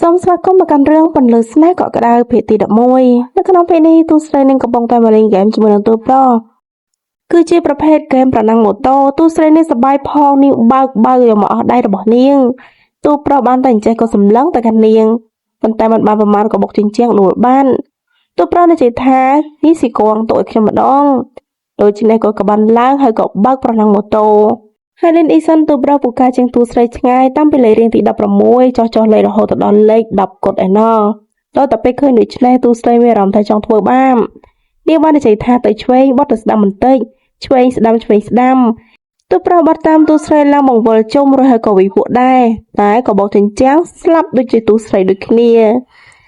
សូមស្វាគមន៍មកកាន់រឿងពន្លឺស្នេហ៍កក់ក្ដៅភាគទី11នៅក្នុងពេលនេះទូស្រីនឹងកំពុងតែមកលេងហ្គេមជាមួយនឹងទូប្រុសគឺជាប្រភេទហ្គេមប្រណាំងម៉ូតូទូស្រីនេះសប្បាយផងនាងបើកបើកយកមកអស់ដៃរបស់នាងទូប្រុសបានតែអញ្ចេះក៏សម្លឹងទៅកាន់នាងប៉ុន្តែមិនបានប្រមាណក៏បុកជញ្ជាំងដួលបានទូប្រុសនិយាយថានេះស៊ីកងទៅឲ្យខ្ញុំម្ដងដូច្នេះក៏បានឡើងហើយក៏បើកប្រណាំងម៉ូតូ ហើយលិនអ៊ីសិនទូប្រុសពូកែជាងទូស្រីឆ្ងាយតាំងពីលេខរៀងទី16ចុះចុះលេខរហូតដល់លេខ10គត់ឯណោះដល់តែពេលឃើញដូច្នេះទូស្រីមានអារម្មណ៍ថាចង់ធ្វើបាបនាងបាននិយាយថាទៅឆ្វេងបត់ទៅស្ដាំបន្តិចឆ្វេងស្ដាំឆ្វេងស្ដាំទូប្រុសបត់តាមទូស្រីឡើងបង្វិលជុំរួចហើយក៏វិពួកដែរតែក៏បោកចិញ្ចាំងស្លាប់ដូចជាទូស្រីដូចគ្នា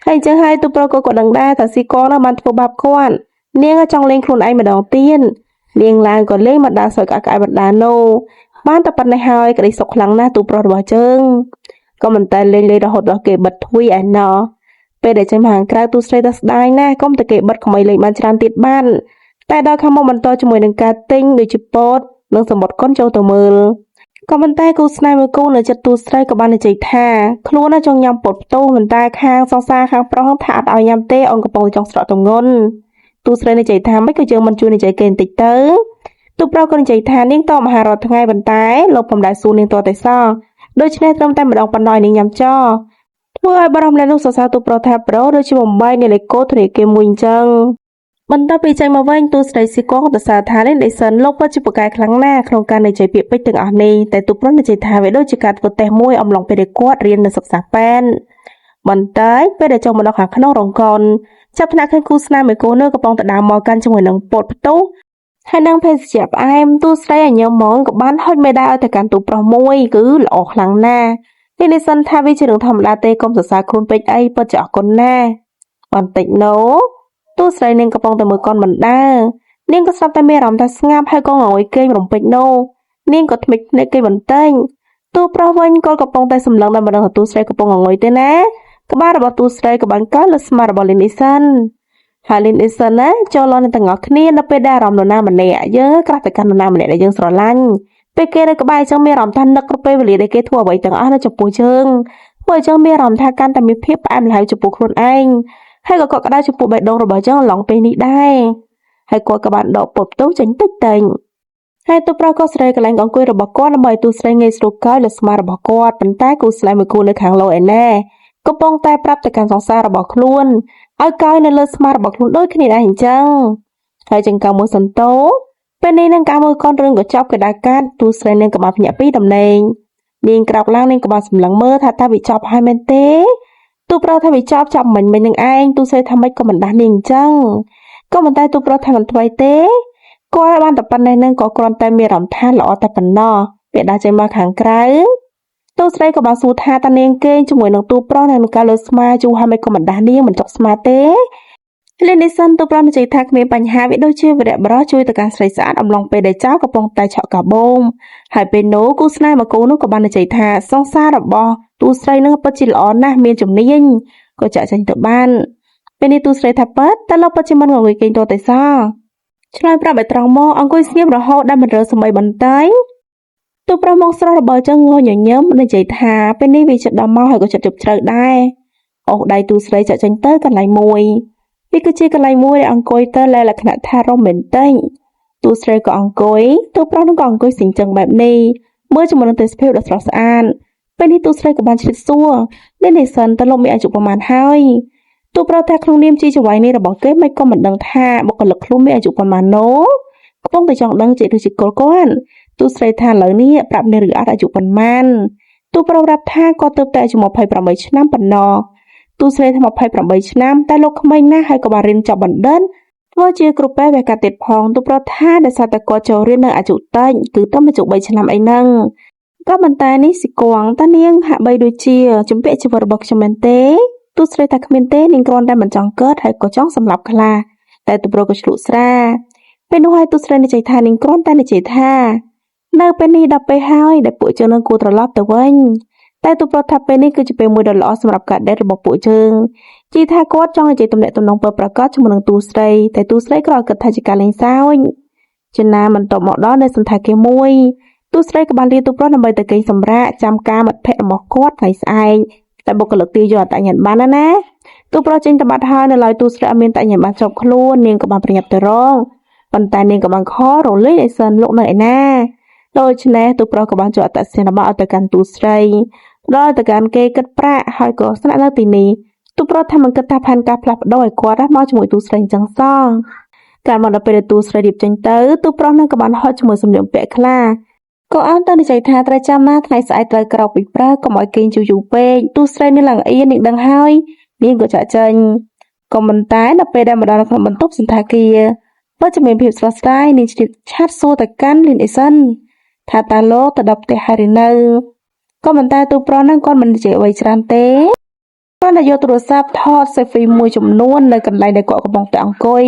ហើយអញ្ចឹងហើយទូប្រុសក៏ក៏ដឹងដែរថាស៊ីកងនោះបានធ្វើបាបគាត់នាងក៏ចង់លេងខ្លួនឯងម្ដងទៀតនាងឡើងក៏លេងមកដល់សោយក្អាកក្អាយបណ្ដានោះ បានតែប៉ុណ្ណេះហើយក្តីសុខខ្លាំងណាស់ទូប្រុសរបស់ជើងក៏មិនតែលេងលេងរហូតដល់គេបិទទ្វីឯណោះពេលដែលចេញមកខាងក្រៅទូស្រីទៅស្ដាយណាស់កុំតែគេបិទក្មួយលេងបានច្រើនទៀតបានតែដល់ខាងមុខបន្តជាមួយនឹងការទិញដូចជាពោតនិងសម្បត្តិកុនចូលទៅមើលក៏ប៉ុន្តែគូស្នេហ៍មួយគូនៅចិត្តទូស្រីក៏បាននិយាយថាខ្លួនណាចង់ញ៉ាំពោតផ្ទុះប៉ុន្តែខាងសង្សារខាងប្រុសថាអត់ឲ្យញ៉ាំទេអូនកំពុងតែចង់ស្រក់ទងន់ទូស្រីនិយាយថាមិនក៏យើងមិនជួយនិយាយគេបន្តិចទៅ ទូប្រុសក៏និយាយថានាងតមអាហាររាល់ថ្ងៃប៉ុន្តែលោកពុំដែលសួរនាងតតែសោះដូច្នេះត្រឹមតែម្ដងប៉ុណ្ណោះឲ្យនាងញ៉ាំចោធ្វើឲ្យបារម្ភម្នាក់នោះសរសើរទូប្រុសថាប្រុសដូចជាបំបីនៃលេខកូធនាគារមួយអញ្ចឹងបន្ទាប់ពីចេញមកវិញទូស្រីស៊ីកងក៏សរសើរថាលេងដេសិនលោកពិតជាពូកែខ្លាំងណាស់ក្នុងការនិយាយពាក្យពេចន៍ទាំងអស់នេះតែទូប្រុសនិយាយថាវាដូចជាការធ្វើតេស្តមួយអំឡុងពេលដែលគាត់រៀននៅសិក្សាប៉ែនបន្តែពេលដែលចូលមកដល់ខាងក្នុងរោងកុនចាប់ថ្នាក់ឃើញគូស្នេហ៍មួយគូនោះកំពុងតែដើរមកកាន់ជាមួយនឹងពោតផ្ទុះ ហើយនឹងភេសជ្ជៈផ្អែមទូស្រីឲ្យញើមងក៏បានហុចមេដាឲ្យទៅកាន់ទូប្រុសមួយគឺល្អខ្លាំងណាស់នេះនេះសិនថាវាជារឿងធម្មតាទេកុំសរសើរខ្លួនពេកអីពិតជាអរគុណណាស់បន្តិចណូទូស្រីនាងកំពុងតែមើលកូនបណ្ដានាងក៏ស្រាប់តែមានអារម្មណ៍ថាស្ងាប់ហើយក៏ងងុយគេងរំពេចណូនាងក៏ថ្មិចភ្នែកគេបន្តិចទូប្រុសវិញក៏កំពុងតែសម្លឹងដល់ម្ដងថាទូស្រីកំពុងងងុយទេណាក្បាលរបស់ទូស្រីក៏បានកើលើស្មារបស់លីនីសិន ហើយលីនអ៊ីសិនណាចូលឡនឹងទាំងអស់គ្នានៅពេលដែលអារម្មណ៍នរណាម្នាក់យើងក្រាស់ទៅកាន់នរណាម្នាក់ដែលយើងស្រឡាញ់ពេលគេនៅក្បែរអញ្ចឹងមានអារម្មណ៍ថានឹកគ្រប់ពេលវេលាដែលគេធ្វើអ្វីទាំងអស់នៅចំពោះយើងធ្វើអញ្ចឹងមានអារម្មណ៍ថាកាន់តែមានភាពផ្អែមល្ហែមចំពោះខ្លួនឯងហើយក៏កក់ក្ដៅចំពោះបេះដូងរបស់យើងឡងពេលនេះដែរហើយគាត់ក៏បានដកពពផ្ទុះចេញតិចតិចហើយទូប្រុសក៏ស្រីកន្លែងអង្គុយរបស់គាត់ដើម្បីទូស្រីងាយស្រួលកើយលើស្មារបស់គាត់ប៉ុន្តែគូស្នេហ៍មួយគូនៅខាងលោឯណែកំពុងតែប្រាប់ទៅកាន់សង្សាររបស់ខ្លួន ឲ្យកើយនៅលើស្មារបស់ខ្លួនដូចគ្នាដែរអញ្ចឹងហើយចង្កឹះមួយសន្តោពេលនេះនឹងការមើលកនរឿងក៏ចប់គេដែរកាត់ទូស្រីនឹងក៏បានភ្ញាក់ពីដំណេកនាងក្រោកឡើងនាងក៏បានសម្លឹងមើលថាតើវាចប់ហើយមែនទេទូប្រុសថាវាចប់ចាប់មិញមិញនឹងឯងទូស្រីថាម៉េចក៏មិនដាស់នាងអញ្ចឹងក៏មិនតែទូប្រុសថាមិនថ្មីទេគាត់បានតែប៉ុណ្ណេះនឹងក៏គ្រាន់តែមានអារម្មណ៍ថាល្អតែប៉ុណ្ណោះពេលដើរចេញមកខាងក្រៅទូស្រីក៏បានសួរថាតើនាងគេងជាមួយនឹងទូប្រុសនៅនឹងការលើស្មាយូរហើយមិនក៏មិនដាស់នាងមិនចុកស្មាទេលីនីសិនទូប្រុសនិយាយថាគ្មានបញ្ហាវាដូចជាវរៈបរោះជួយទៅកាន់ស្រីស្អាតអំឡុងពេលដែលចៅកំពុងតែឆក់កាបូមហើយពេលនោះគូស្នេហ៍មួយគូនោះក៏បាននិយាយថាសង្សាររបស់ទូស្រីនឹងពិតជាល្អណាស់មានជំនាញក៏ចាក់ចេញទៅបានពេលនេះទូស្រីថាពិតតែលោកពិតជាមិនងងុយគេងតតែសោះឆ្លើយប្រាប់ឲ្យត្រង់មកអង្គុយស្ងៀមរហូតដែលមិនរើសសំបីបន្តែងទូប្រុសមកស្រស់របស់ចឹងងញញឹមនិយាយថាពេលនេះវាចិត្តដល់មកហើយក៏ចិត្តជប់ជ្រៅដែរអូសដៃទូស្រីចាក់ចេញទៅកន្លែងមួយវាគឺជាកន្លែងមួយដែលអង្គុយទៅលក្ខណៈថារ៉ូមែនទិកទូស្រីក៏អង្គុយទូប្រុសនោះក៏អង្គុយសិញ្ចឹងបែបនេះមើលជាមួយនឹងទេសភាពដ៏ស្រស់ស្អាតពេលនេះទូស្រីក៏បានឆ្លៀតសួរនេះនេះសិនតើលោកមានអាយុប្រហែលហើយទូប្រុសថាក្នុងនាមជាចៅហ្វាយនេះរបស់គេមិនក៏មិនដឹងថាបុគ្គលិកខ្លួនមានអាយុប្រហែលណូកំពុងតែចង់ដឹងជាឬជាគល់គាត់ទូស្រីថាឥឡូវនេះប្រាប់នាងឬអត់អាយុប៉ុន្មានទូប្រុសប្រាប់ថាគាត់ទើបតែអាយុ28ឆ្នាំប៉ុណ្ណោះទូស្រីថា28ឆ្នាំតែលោកក្មេងណាស់ហើយក៏បានរៀនចប់បណ្ឌិតធ្វើជាគ្រូពេទ្យវះកាត់ទៀតផងទូប្រុសថាដោយសារតែគាត់ចូលរៀននៅអាយុតិចគឺត្រឹមអាយុ3ឆ្នាំអីហ្នឹងក៏ប៉ុន្តែនេះស៊ីគងតានាងហាក់បីដូចជាជំពាក់ជីវិតរបស់ខ្ញុំមែនទេទូស្រីថាគ្មានទេនាងគ្រាន់តែមិនចង់កើតហើយក៏ចង់សម្លាប់ខ្លះតែទូប្រុសក៏ឆ្លក់ស្រាពេលនោះហើយទូស្រីនិយាយថានាងគ្រាន់តែនិយាយថានៅពេលនេះដល់ពេលហើយដែលពួកយើងនឹងគួរត្រឡប់ទៅវិញតែទូប្រុសថាពេលនេះគឺជាពេលមួយដ៏ល្អសម្រាប់ការដេតរបស់ពួកយើងជីថាគាត់ចង់និយាយទំនាក់ទំនងពិតប្រាកដជាមួយនឹងទូស្រីតែទូស្រីក៏គិតថាជាការលេងសើចចំណាមិនតបមកដល់នៅសន្តាគារមួយទូស្រីក៏បានលាទូប្រុសដើម្បីទៅគេងសម្រាកចាំការមិត្តភ័ក្តិរបស់គាត់ថ្ងៃស្អែក។ តែបុគ្គលិកទាយយកអត្តញ្ញាណប័ណ្ណណាទូប្រុសចេញទៅបាត់ហើយនៅឡើយទូស្រីអត់មានអត្តញ្ញាណប័ណ្ណជាប់ខ្លួននាងក៏បានប្រញាប់ទៅរងប៉ុន្តែនាងក៏បានខរលេងឲ្យសិនលោកនៅឯណាដូច្នេះទូប្រុសក៏បានចូលអត្តសញ្ញាណប័ណ្ណឲ្យទៅកាន់ទូស្រីដល់ទៅកាន់គេគិតប្រាក់ហើយក៏ស្នាក់នៅទីនេះទូប្រុសថាមិនគិតថាផែនការផ្លាស់ប្ដូរឲ្យគាត់មកជាមួយទូស្រីអញ្ចឹងសោះកាលមកដល់ពេលទូស្រីរៀបចេញទៅទូប្រុសនឹងក៏បានហត់ជាមួយសម្លៀកបំពាក់ខ្លះក៏អើទៅនិយាយថាត្រូវចាំណាថ្ងៃស្អែកត្រូវក្រោកពីព្រឹកកុំឲ្យគេងយូរយូរពេកទូស្រីនេះឡើងអៀននាងដឹងហើយនាងក៏ចាក់ចេញក៏មិនតែដល់ពេលដែលមកដល់ក្នុងបន្ទប់សន្តាគារពិតជាមានភាពស្រស់ស្រាយនាងជ្រាបឆាតសួរទៅកាន់លីនអេសិនថាតើលោកទៅដល់ផ្ទះហើយឬនៅក៏មិនតែទូប្រុសនឹងគាត់មិននិយាយអ្វីច្រើនទេគាត់តែយកទូរស័ព្ទថត selfie មួយចំនួននៅកន្លែងដែលគាត់កំពុងតែអង្គុយ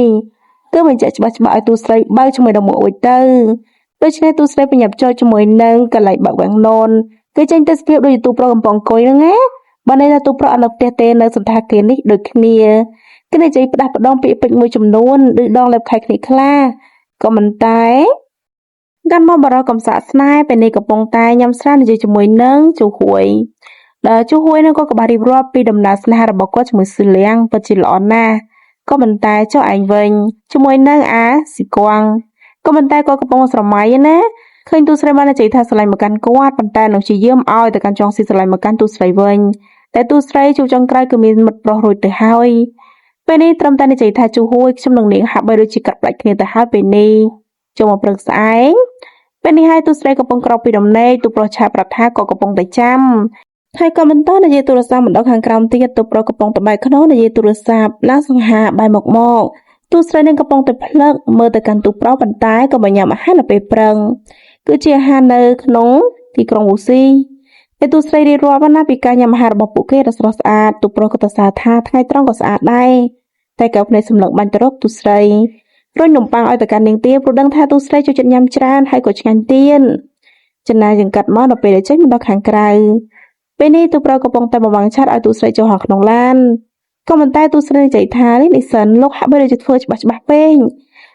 គឺបញ្ជាក់ច្បាស់ច្បាស់ឲ្យទូស្រីបើកជាមួយនឹងមុខអួយទៅដូច្នេះទូស្រីប្រញាប់ចូលជាមួយនឹងកន្លែងបើកវាំងននគឺចេញទៅសភាពដូចទូប្រុសកំពុងអង្គុយហ្នឹងណាបើន័យថាទូប្រុសអត់នៅផ្ទះទេនៅសន្តាគារនេះដូចគ្នាគឺនិយាយផ្ដាស់ប្ដងពាក្យពេចន៍មួយចំនួនឬដងលេបខែគ្នាខ្លះក៏មិនតែកាន់មកបរោះកំសាកស្នេហ៍ពេលនេះកំពុងតែញ៉ាំស្រានិយាយជាមួយនឹងជូហួយដល់ជូហួយនឹងក៏ក្បាលរៀបរាប់ពីដំណើរស្នេហារបស់គាត់ជាមួយស៊ឺលៀងពិតជាល្អណាស់ក៏មិនតែចុះឯងវិញជាមួយនឹងអាស៊ីគួងក៏មិនតែគាត់កំពុងស្រមៃណាឃើញទូស្រីបាននិយាយថាស្រឡាញ់មកកាន់គាត់ប៉ុន្តែនឹងព្យាយាមឲ្យទៅកាន់ចងស៊ីស្រឡាញ់មកកាន់ទូស្រីវិញតែទូស្រីជួបចុងក្រោយគឺមានមិត្តប្រុសរួចទៅហើយពេលនេះត្រឹមតែនិយាយថាជូហួយខ្ញុំនឹងនាងហាក់បីដូចជាកាត់ផ្ដាច់គ្នាទៅហើយពេលនេះចូលមកព្រឹកស្អែកពេលនេះហើយទូស្រីកំពុងក្រោកពីដំណេកទូប្រុសឆាប្រាប់ថាក៏កំពុងតែចាំហើយក៏បន្តនិយាយទូរស័ព្ទមកដល់ខាងក្រោមទៀតទូប្រុសកំពុងតែបែកខ្នងនិយាយទូរស័ព្ទឡើងសង្ហាបែរមកមកទូស្រីនឹងកំពុងតែផ្លឹកមើលទៅកាន់ទូប្រុសប៉ុន្តែក៏មិនញ៉ាំអាហារនៅពេលព្រឹងគឺជាអាហារនៅក្នុងទីក្រុងវូស៊ីពេលទូស្រីរៀបរាប់ណាពីការញ៉ាំអាហាររបស់ពួកគេដ៏ស្រស់ស្អាតទូប្រុសក៏ទៅសារថាថ្ងៃត្រង់ក៏ស្អាតដែរតែកៅភ្នែកសម្លឹងបាញ់ទៅរកទូស្រីរុញនំប៉័ងឲ្យទៅកាន់នាងទាព្រោះដឹងថាទូស្រីចូលចិត្តញ៉ាំច្រើនហើយក៏ឆ្ងាញ់ទៀតចំណាយចង្កាត់មកដល់ពេលដែលចេញមកដល់ខាងក្រៅពេលនេះទូប្រុសកំពុងតែបំងឆាត់ឲ្យទូស្រីចូលហោះក្នុងឡានក៏មិនតែទូស្រីនិយាយថានេះសិនលោកហាក់បីដូចជាធ្វើច្បាស់ច្បាស់ពេក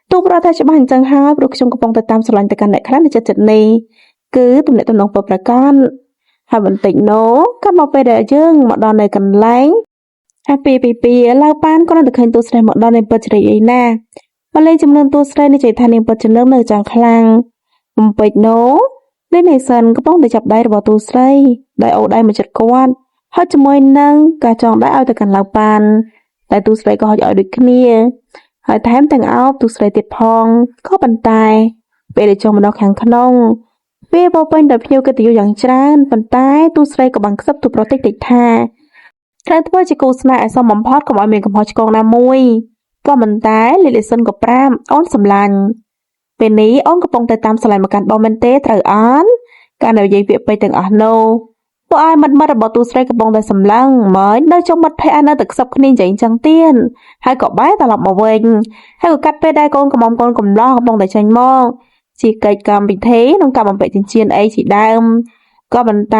ទូប្រុសថាច្បាស់អញ្ចឹងហើយព្រោះខ្ញុំកំពុងតែតាមស្រឡាញ់ទៅកាន់អ្នកខ្លះនៅចិត្តចិត្តនេះគឺទំនាក់ទំនងពិតប្រាកដហើយបន្តិចនោះក៏មកពេលដែលយើងមកដល់នៅកន្លែងអាពីពីពីឡាវប៉ានគ្រាន់តែឃើញទូស្រីមកដល់នៃពិតជ្រៃអីណាមកលេងចំនួនទូស្រីនិយាយថានាងពិតជានៅចង់ខ្លាំងបំពេចនោះនេះនេសិនកំពុងតែចាប់ដៃរបស់ទូស្រីដោយអូដៃមកចិត្តគាត់ហើយជាមួយនឹងការចងដៃឲ្យទៅកាន់ឡាវប៉ានតែទូស្រីក៏ហុចឲ្យដូចគ្នាហើយថែមទាំងអោបទូស្រីទៀតផងក៏ប៉ុន្តែពេលដែលចូលមកដល់ខាងក្នុងវាពោពេញដោយភ្ញៀវកិត្តិយសយ៉ាងច្រើនប៉ុន្តែទូស្រីក៏បានខ្សឹបទូប្រុសតិចតិចថាត្រូវធ្វើជាគូស្នេហ៍ឲ្យសមបំផុតកុំឲ្យមានកំហុសឆ្គងណាមួយក៏មិនតែលីលីសិនក៏ប្រាប់អូនសម្លាញ់ពេលនេះអូនកំពុងតែតាមស្រឡាញ់មកកាន់បងមែនទេត្រូវអន់កាលនិយាយពាក្យពេចន៍ទាំងអស់នោះពួកឲ្យមិត្តមិត្តរបស់ទូស្រីកំពុងតែសម្លឹងមើលនៅចុងមិត្តភ័ក្តិនៅតែខ្សឹបគ្នានិយាយអញ្ចឹងទៀតហើយក៏បែរត្រឡប់មកវិញហើយក៏កាត់ពេលដែរកូនកំមុំកូនកំឡោះកំពុងតែចេញមកជាកិច្ចកម្មវិធីក្នុងការបំពេញចិញ្ចៀនអីជាដើមក៏ប៉ុន្ត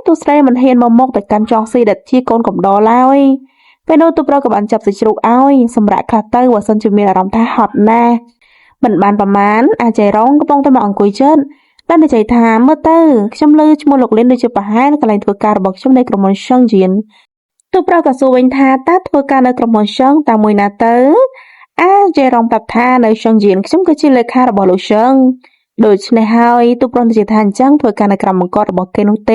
ែទូស្រីមិនហ៊ានមកមុខទៅកាន់ចងស៊ីដែលជាកូនកំដរឡើយពេលនោះទូប្រុសក៏បានចាប់សាច់ជ្រូកឲ្យសម្រាប់ខ្លះទៅបើសិនជាមានអារម្មណ៍ថាហត់ណាស់មិនបានប្រមាណអាចៃរងកំពុងតែមកអង្គុយចិត្តបាននិយាយថាមើលទៅខ្ញុំលើឈ្មោះលោកលិនដូចជាប្រហែលកន្លែងធ្វើការរបស់ខ្ញុំនៅក្រុមហ៊ុនရှងយៀនទូប្រុសក៏សួរវិញថាតើធ្វើការនៅក្រុមហ៊ុនရှងតាមមួយណាទៅអាចៃរងប្រាប់ថានៅရှងយៀនខ្ញុំគឺជាលេខារបស់លោកရှងដូច្នេះហើយទូប្រុសនិយាយថាអញ្ចឹងធ្វើការនៅក្រោមបង្គាប់របស់គេនោះទ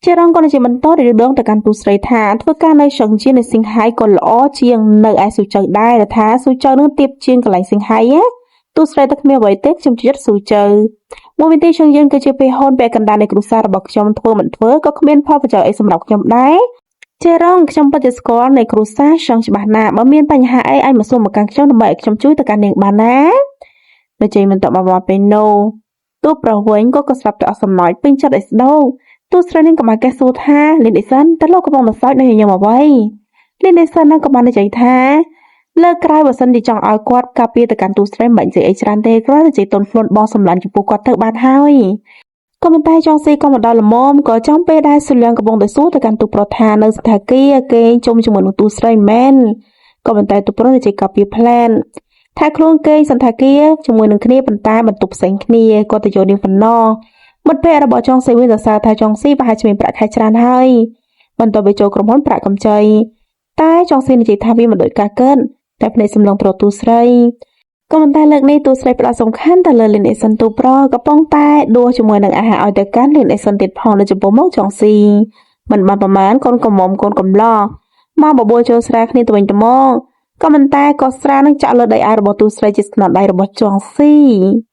េជារងក៏ជាបន្តរៀបដងទៅកាន់ទូស្រីថាធ្វើការនៅရှងជានៅសៀងហៃក៏ល្អជាងនៅឯស៊ូចៅដែរថាស៊ូចៅនឹងទៀបជាងកន្លែងសៀងហៃណាទូស្រីតែគ្មានអ្វីទេខ្ញុំចិត្តស៊ូចៅមួយវិញទៀតជងយើងគឺជាពេលហូនពាក់កណ្ដាលនៃគ្រួសាររបស់ខ្ញុំធ្វើមិនធ្វើក៏គ្មានផលប្រយោជន៍អីសម្រាប់ខ្ញុំដែរជារងខ្ញុំពិតជាស្គាល់នៃគ្រួសារចង់ច្បាស់ណាស់បើមានបញ្ហាអីអាចមកសួរមកកាន់ខ្ញុំដើម្បីឲ្យខ្ញុំជួយទៅកាន់នាងបានណាដូចជាមិនតបមកពេលនោះទូប្រុសវិញក៏ក៏ស្រាប់តែអស់សំណោចពេញចិត្តឲ្យស្ដោទូស្រីនឹងក៏បានកេះសួរថាលីនអ៊ីសិនតើលោកកំពុងមកសើចនៅញញឹមអ្វីលីនអ៊ីសិននឹងក៏បាននិយាយថាលើកក្រោយបើសិនជាចង់ឲ្យគាត់ការពារទៅកាន់ទូស្រីមិននិយាយអីច្រើនទេគ្រាន់តែនិយាយតុនខ្លួនបងសម្លាញ់ចំពោះគាត់ទៅបានហើយក៏ប៉ុន្តែចង់ស៊ីក៏មកដល់ល្មមក៏ចំពេលដែលសុលៀងកំពុងតែសួរទៅកាន់ទូប្រុសថានៅស្ថាគារគេជុំជាមួយនឹងទូស្រីមែនក៏ប៉ុន្តែទូប្រុសនិយាយកាពីផ្លែនថាខ្លួនគេសន្តាគារជាមួយនឹងគ្នាប៉ុន្តែបន្ទប់ផ្សេងគ្នាគាត់ទៅយកនាងប៉ុណ្ណោះមិត្តភ័ក្តិរបស់ចុងស៊ីវិញសរសើរថាចុងស៊ីប្រហែលជាមានប្រាក់ខែច្រើនហើយ បន្ទាប់ពីចូលក្រុមហ៊ុនប្រាក់កម្ចីតែចង់ស៊ីនិយាយថាវាមិនដូចការកិនតែភ្នែកសម្លឹងត្រទូស្រីក៏ប៉ុន្តែលើកនេះទូស្រីផ្ដោតសំខាន់ទៅលើលីនអេសិនទូប្រុសកំពុងតែដួសជាមួយនឹងអាហារឲ្យទៅកាន់លីនអេសិនទៀតផងនៅចំពោះមុខចង់ស៊ីមិនបានប្រមាណកូនកំមុំកូនកំឡោះមកបបួលចូលស្រាគ្នាទៅវិញទៅមកក៏ប៉ុន្តែក៏ស្រានឹងចាក់លើដីអាវរបស់ទូស្រីជាស្នាដៃរបស់ចង់ស៊ី។